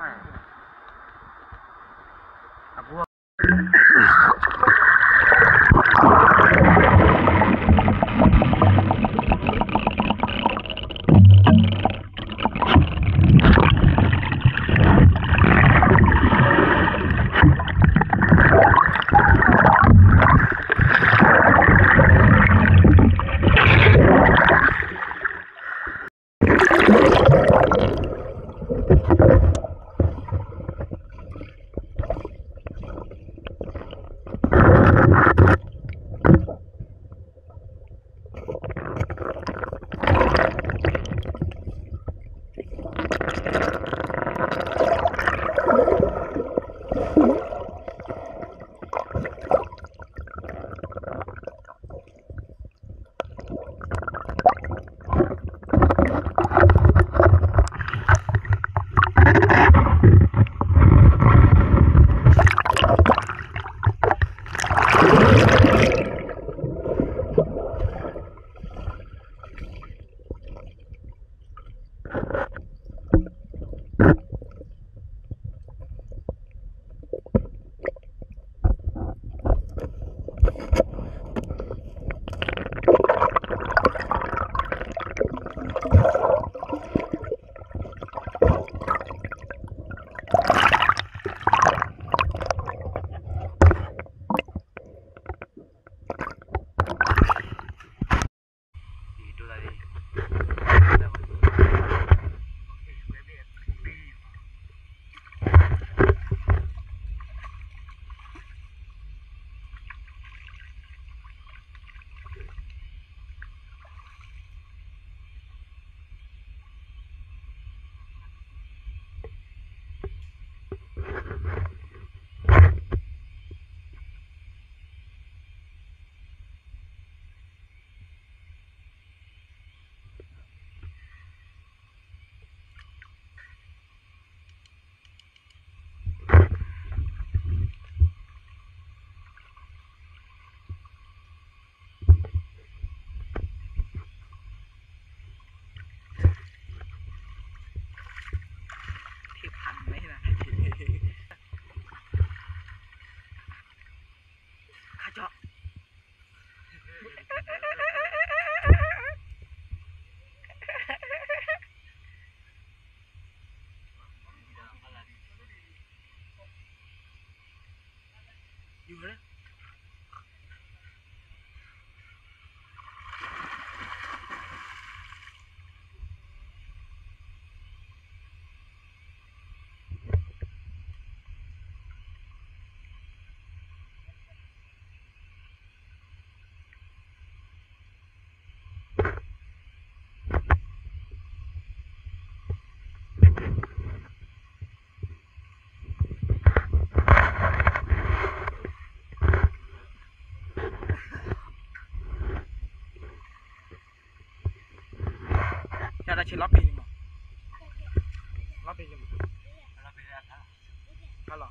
တၢ်ဆ့လီၤပ့ၤမး, လီၤပ့ၤမး, ဟါလီၤ.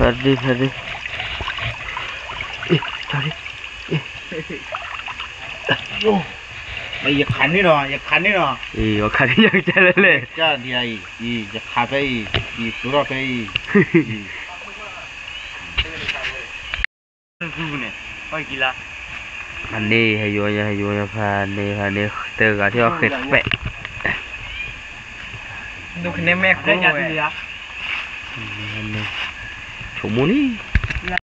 ဖဲဒ့ ဖဲဒ့ အ့ ကၠီဒ့ အ့ ယခးန့ၢ်နီၤ ယခးန့ၢ်နီၤ အ့ ယခးန့ၢ်ယကစၢ်လဲၣ်လဲၣ် ကၢ်ဒံးအံၤ အံၤ ယခးဖဲအံၤ အံၤ ကျိထီၣ်ဖဲအံၤ အံၤ ဖဲန့ၣ် ဟဲယိၤယၤ ဟဲယိၤယၤ ဖဲန့ၣ် ဖဲန့ၣ် တဂၤထံၣ်အီၤဃ့ပဲာ် ဒိကန့ၢ်မဲာ်ခိၣ်ဝဲ ဆိကမိၣ်လံ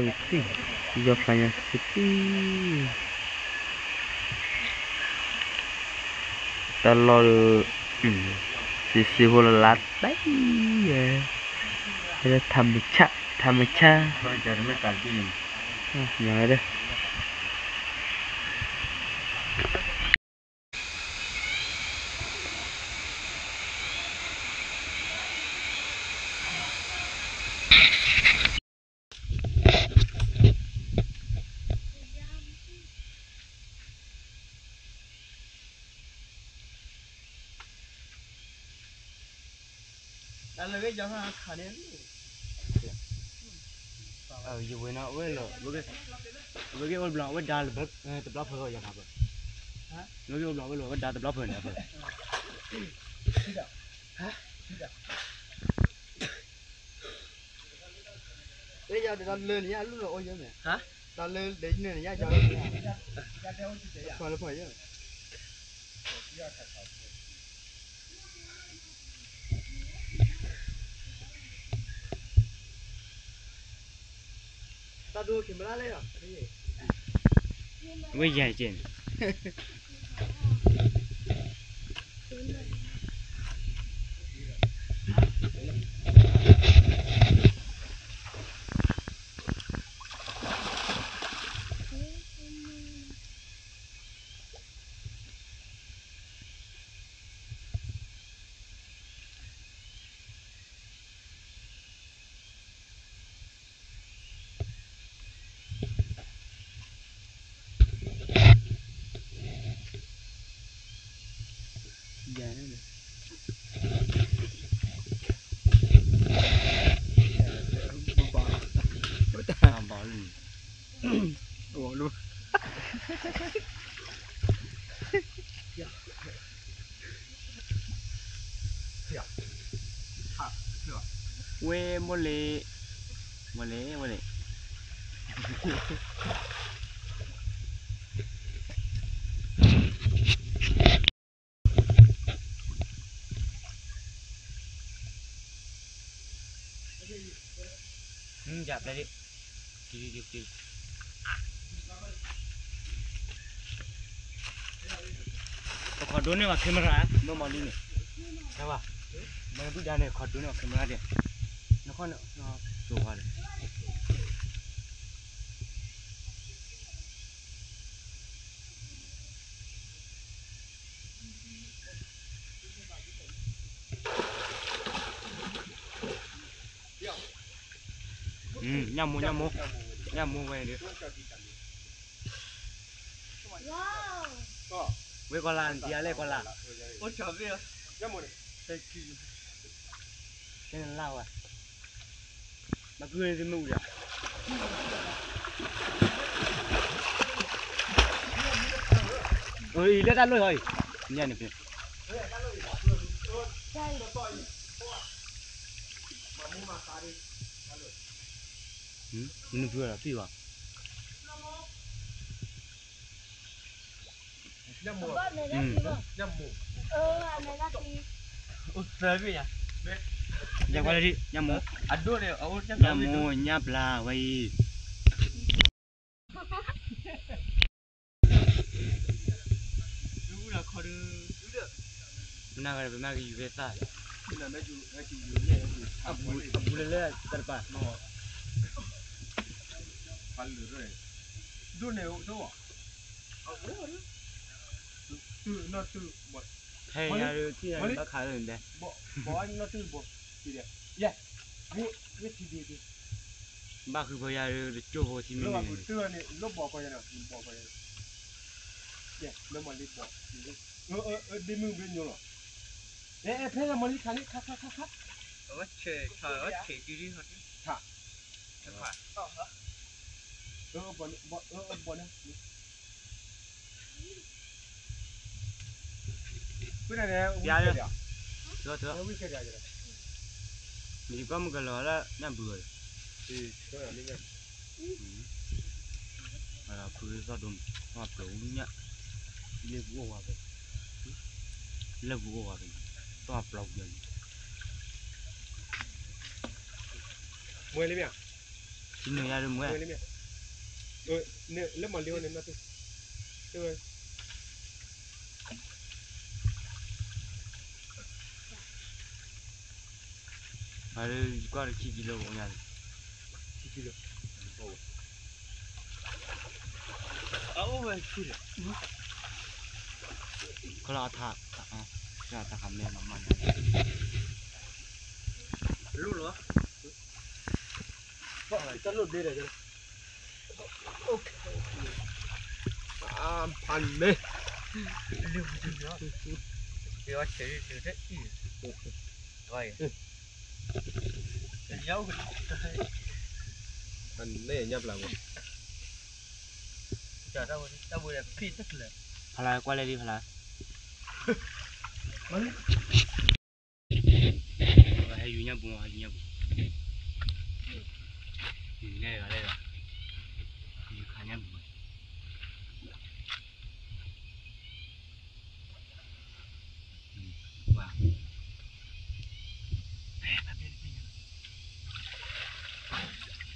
ယီၤဖျါညါစ့ၢ်ကီး တၢ်လီၢ်ဒီး စံစ့ဖိလၢလါတၢ်အံၤ ဟဲလၢထးမုၢ်ဆၣ် ထးမုၢ်ဆၣ် မၤဝဲဒၣ် တၢ်လၢကယီၤခါန့ၣ် ယဝဲနီၤ ဝဲလီၤ ဝဲက့ၤအိၣ်ဘျီ ဝဲဒါတဘျီဖၢၣ်ယၤခါပၢၢ် ဝဲက့ၤအိၣ်ဘျီ ဝဲလီၤ ဝဲဒါတဘျီဖၢၣ်န့ၣ်ပၢၢ် လၢယၤဒီးလၢန့ၣ် ယလူလီၤအိၣ်ယဲၢ်န့ၣ် ဒီးလၢဒဲးန့ၣ် ယၤယၤ လၢဖီလၢဖီယဲၢ် တၢ်ဒိ camera လဲၣ် ဝဲယၤကဲန့ၣ် ဝဲမိၢ်လ့ မိၢ်လ့ မိၢ်လ့ ယၤပျဲဒ် ပခီဒိန့ၢ်ဝဲ camera မ့ၢ်မီၤလံန့ၣ် တဝဲ မ့ၢ်ဘုၣ်ဒါန့ၣ် ခီဒိန့ၢ်ဝဲ camera ဒဲး နခီန့ၣ် ကၠိဝါဒီး ညၣ်မိၢ် ညၣ်မိၢ် ညၣ်မိၢ်ဝဲဒၣ် ဝဲကီၤလါ နတံၤအါလဲၣ်ကီၤလါ အိၣ်ထီၣ်ဘ့ၣ် တဲနလၢ်ဝဲ မၤကုန့ၣ်သမုၢ်ဒီး အံၤလၢတၢ်လိၣ်ဟီအံၤ ညၣ်န့ၣ်ဖဲ မနုၤဖုလီၤ သံဘၣ် ညၣ်မိၢ်, ညၣ်မိၢ်, အိၣ်သၢဘ့ၣ်ယၤ, ယၤကွၢ်လၢဒ် ညၣ်မိၢ်, အဒိၣ်န့ၣ် အအိၣ်ညၣ်မိၢ်, ညၣ်ပျၢ်ဝဲအံၤ, မနၤဝဲ ပမၤကယူၤဖဲသၣ်, အပူၤလၢလၢတၢ်တပၤ, ဒိၣ်န့ၣ် ဟဲယၤဒုး ထံၣ်ယၤဘၣ်ခးလၢန့ၣ်ဒဲး, ဘၣ်ဃုဖိယၤဒုး တကၠိဖိထံမ့ၢ်န့ၣ်, လၢဘီကီယၤ, လၢမလံဘီ, ဒ့မုၢ်ဘ့ၣ်ညိလီၤ, ဖဲမလံခါန့ၣ်ခါခါခါခါ, ဆဲးဆဲး, ယၤလၢ, ယကွၢ်မုၢ်ကလီၤလၢညၣ်ဘုးအီၤ, ဖုသီၣ်ဒိၣ်မး, သီၣ်ပျီညၣ်, လၢပူၤအိၣ်ဝဲဖဲ, လၢပူၤအိၣ်ဝဲဖဲ, သီၣ်ပျီပူၤလံ, မွဲလံမ့ၢ်ဧါ, ထံနုာ်ယၤဒုးမွဲ, လၢမလံဝဲန့ၣ်, အကွၢ်တခံကံလိညါန့ၣ်, အအိၣ်ဝဲဆူၣ်ဒီး, ခီလီၤအထါ, တၢ်ခးမဲလီၤမး, လိၣ်လီၤ, တၢ်လိၣ်ဒ့ဒီး, ဖးမဲ, လၢပူၤတၢ်, ပှၤဆဲးဒုးတၢ်အံၤ, ညၣ်ပျၢ်ဘၣ်, ဖးလၢကွၢ်လဲၣ်လံဖးလၢ, ဟဲယူၤညၣ်ပူၤမး ဟဲယူၤညၣ်ပူၤ, လဲၤဂၤလဲၤဂၤ, ယူၤခးညၣ်ပူၤမး,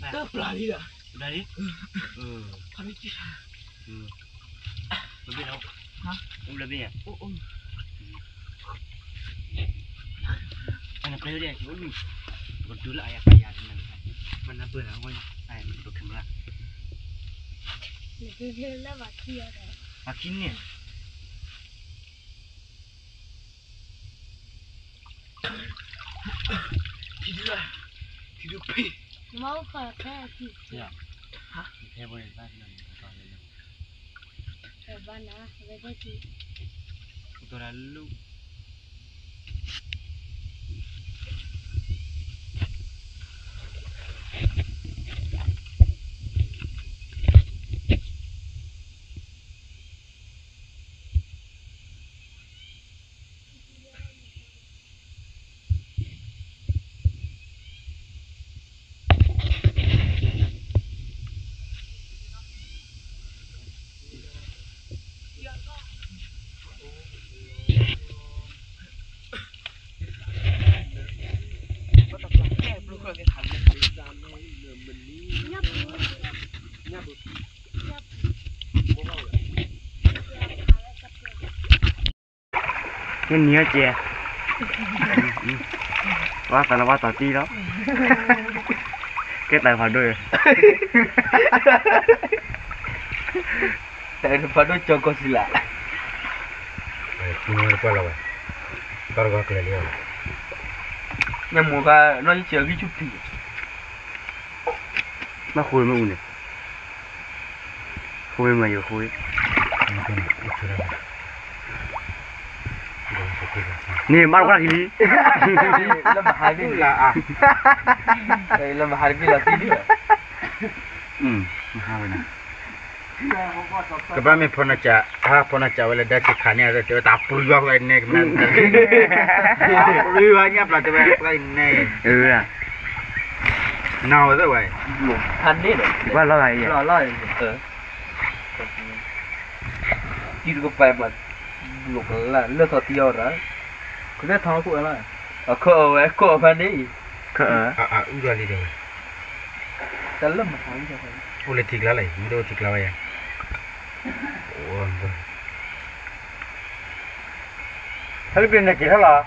တၢ်ပျၢ်လံ, ပျၢ်လံ, ပျၢ်လံ, ပျၢ်လံ, အိၣ်လၢဘ့ၣ်ညါ, နပျဲၢ်ဒဲး ကဒုလၢအယၤပယၤတနၢ်, မနၢ်ပၢၢ်လၢအဝဲ, ပကမၤ, လၢမၤခံန့ၣ်, ထံဒု, ထံဒုဖံ, မၤအိၣ်ခီဖဲအထံ, ဖဲဝဲဘၣ်, ဘၣ်နၤ, ဝဲဖဲထံ, ကတိၤတၢ်လၢ နနံၤအကဲ, ဝါသးလၢဝါသးတံၢ်လီၤ, ကဲတၢ်ဖးဒိၣ်, တၢ်ဖးဒိၣ်ကၠီကီၢ်စံလး, တပှၢ်လီၤဝဲ, တၢ်တဂီၤကျဲၤလံ, ညၣ်မိၢ်ခါနီၢ်ယဆဲးအဂံၢ်ဆူၣ်ပျံၤ ဘၣ်ဃိမ့ၢ်အူန့ၣ်, ဃိမ့ၢ်မၤယိၤဃိ, န့ၣ်ဘၣ်ကွၢ်က့ၤလံ, လၢမဟါဘ့ၣ်လီၤ, လၢမဟါတဘ့ၣ်လီၤသံလံ, မဟါဝဲန့ၣ် ကဘၣ်မ့ၢ်ဖီနၤကး, ဖီနၤကးဝဲလၢဒါဆံးခးန့ၣ် တဲဝဲတၢ်ပျုၤယွၤဃီန့ၣ် ကမၤ, ပျုၤယွၤညၣ်ပျၢ်တဲဝဲဃီန့ၣ်, နီၢ်ဝဲသ့ၣ်ဝဲ, ဘၣ်လီၤဂာ်အံၤ, လီၤလီၤအံၤ, တံၤတကပၤမး, လိာ်ကလၢ်လၢထီၣ်တံၤအီၤရၣ်, ကဒဲထီၣ်ခိၣ်အလၢ, အခီၣ်အဝဲခီၣ်အဖါန့ၣ်, ခအအူလီၤလံဒီးဝဲ, တၢ်လၢမၤဟး, အိၣ်လၢထံကျါလီၤ, မ့ၢ်တအိၣ်ထံကျါဝဲယၤ, ဟဲလၢပျ့ၤန့ၣ်က့ၤထီၣ်လီၤ,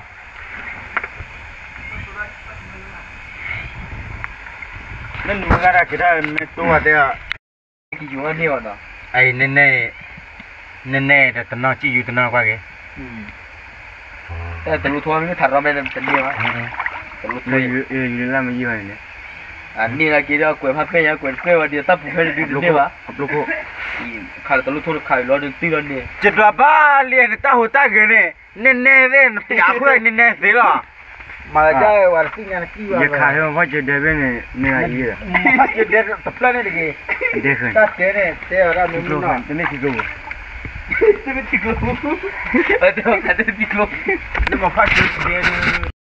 နနုၤဂၤတၢ်က့ၤထီၣ်မ့ၢ်တိၢ်ဝဲတဲအီၤ, ကယူၤန့ၢ်ဘၣ်နီၤ, အံၤ, နနဲဒီးတနီၤ ကံၣ်ယူၤတနီၤကွၢ်က့ၤ, တလိၣ်ထိမ့ၢ်ထးရီမ့ၢ်တန့ၢ်ဘၣ်, တလိၣ်ထိ, ယူၤလၢမ့ၢ်ယံၤဘၣ်န့ၣ်, န့ၢ်လီၤက့ၤဒီး ကွဲးဖးပဲၢ်ညါ ကွဲးတပဲၢ်ဝဲဒီး တၢ်ပူၤဖဲန့ၣ်ဒုးတန့ၢ်ဘၣ်, ခးလီၤတလိၣ်ထိခးလီၤဒုးတုၤလီၤန့ၣ်, ယဒွးဘၣ်လံနတၢ်ဟူးတၢ်ဂဲၤန့ၣ်, နနဲသ့ၣ် နပျးခိၣ်နနဲသ့လီၤ, မၤလၢဝဲတသ့ၣ်ညါနကံၣ်ဘၣ်, ယခးဟဲမ့ၢ်ဖီၣ်ကၢၤဒဲးဖဲန့ၣ်, မ့ၢ်ဂၤအံၤ, ဖီၣ်ကၢၤဒဲးတဖျၢၣ်န့ၣ်တဂ့ၤ, တၢ်တဲန့ၣ် တဲဝဲဒၣ်မ့ၢ်မ့ၢ်နီၤ, တမ့ၢ်ထံကျိပူၤ, တမ့ၢ်ထံကျိပူၤ, တမ့ၢ်ထံကျိ, နမၤဖီၣ်ကၢၤဒဲး